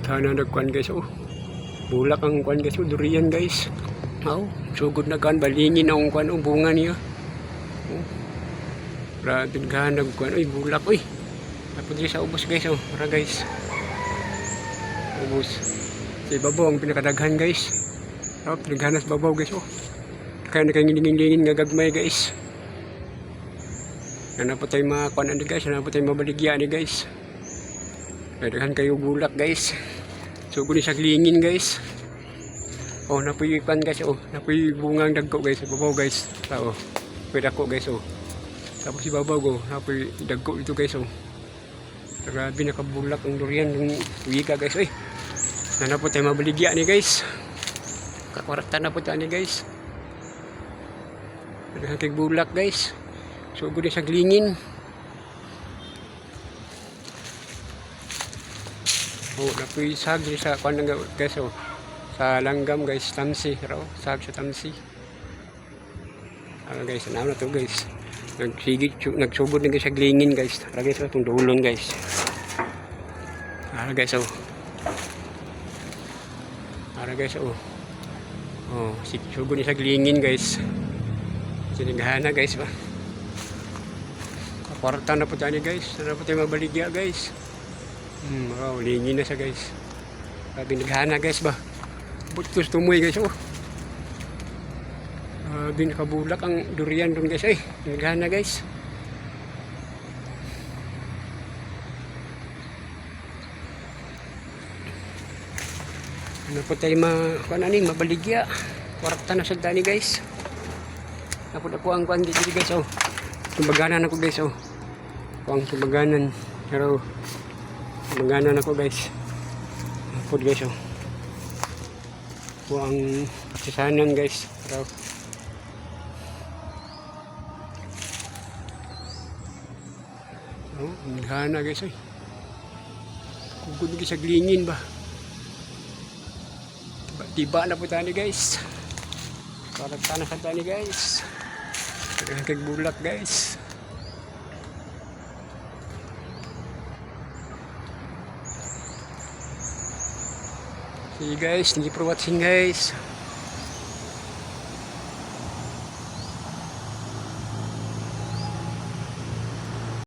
Sana nagkuan, guys, oh. Bulak ang kuan, guys, oh, durian, guys. Oh, sugod na kan balingin ang kuan, oh, bunga niya. Oh. Grabe naghanag kuan, oy, bulak, oy. Tapos diri sa ubos, guys, oh, para, guys. Ubos. Sa ibabaw ang pinakadaghan, guys. Oh, daghan sa babaw, guys, oh. Kaya nakangilingin nga gagmay, guys. Ano po tayo mga kuan ani, guys, ano po tayo mabaligya ani, guys. Daghan kayo bulak, guys. Sugod ni sa lingin, guys. Oh, napuy pan, guys, oh, napuy bungang dagko, guys, sa babaw, guys. Tao. Pwede ako, guys, oh. Tapos ibabaw go, napuy dagko ito, guys, oh. Grabe nakabulak ang durian ng wika, guys, oy. Sana po tayo mabaligya ni, guys. Kakwarta na po tayo ni, guys. Daghan kay bulak, guys. Sugod ni sa lingin. Oh, napuy sag diri sa kuan lang, guys, oh. Sa langgam, guys, tamsi raw, sag sa tamsi. Ano, guys, ano na to, guys. Nagsigit, nagsugod na, guys, sa glingin, guys. Tara, guys, oh, itong dulon, guys. Ara, guys, oh. Ara, guys, oh. Oh, sugod ni sa glingin, guys. Sinigahan na, guys, ba. Kakwarta na po tayo, guys. Sana po tayo mabaligya, guys. Wow, lingin na siya, guys. Grabe naghana, guys, ba. Butos tumoy, guys, oh. Grabe nakabulak ang durian doon, guys, ay. Naghana, guys. Ano po tayo ma kuan ani mabaligya. Kwarta na sa tani, guys. Napod ako ang kuan dito, guys, oh. Tumbaganan ako, guys, oh. Ako ang tumbaganan. Pero tumbaganan ako, guys. Napod, guys, oh. Ako ang pasisanan, guys. Pero oh, naghana, guys, ay. Kugod sa glingin ba. Tiba, tiba na po tayo, guys. Kwarta na sa tani, guys. Daghan kay bulak, guys. See you, guys. Thank you for watching, guys.